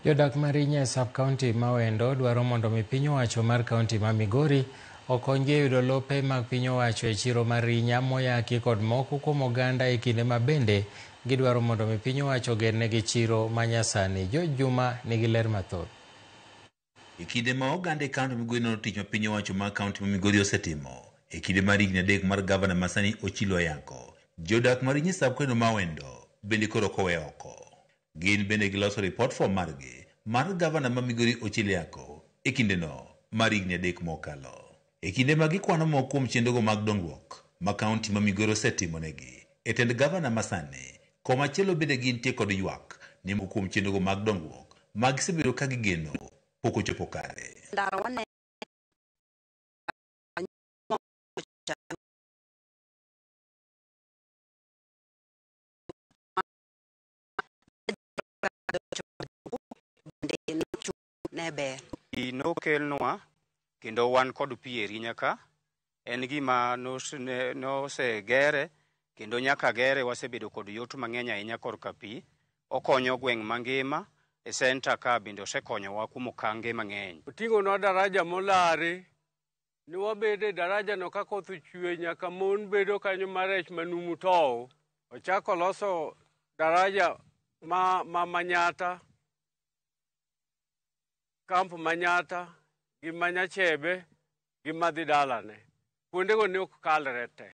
Jodak ma Rinya e sub-county ma Awendo dwaro mondo mi piny owacho mar kaunti ma Migori okonygi e yudo lope mag piny owacho e chiro mar Rinya moyaki kod moko kuom oganda e kinde ma bende gidwaro mondo mi piny owacho ogernegi chiro ma nyasani. George Juma nigi ler mathoth. E kinde ma oganda e kaunti ma Migori nono tich ma piny owacho mar kaunti ma Migori osetimo e kinde mar higni 3 mar gavana masani Ochilo Ayako, jodak ma Rinya e sub-county ma Awendo bende koro ok owe oko. Gin bende giloso ripot form margi mar gavana ma Migori Ochilo Ayako e kindeno mar higni 3 mokalo. E kinde ma gikwano moko kuom chenrogo mag dongruok ma kaunti ma Migori osetimonegi e tend gavana masani, komachielo bende gintie kod ywak ni moko kuom chenrogo mag dongruok ma gisebedo ka gigeno pok ochopo kare. Pi nokelnwa kendo wan kod pi e Rinya ka. En gima nosegere kendo nyaka gere wasebedo kod yot mang'eny ahinya korka pi. Okonyo gweng' mangima e senta ka bende osekonyowa kuom okange mang'eny. Oting'onwa daraja molare ni wabedo e daraja no ka koth ochwe nyaka mon bedo kanyo marech manumu tow. Ochako loso daraja ma Manyata, kamp Manyata gi Manyachebe gi madhi dalane. Kuondego ne ok kalre te.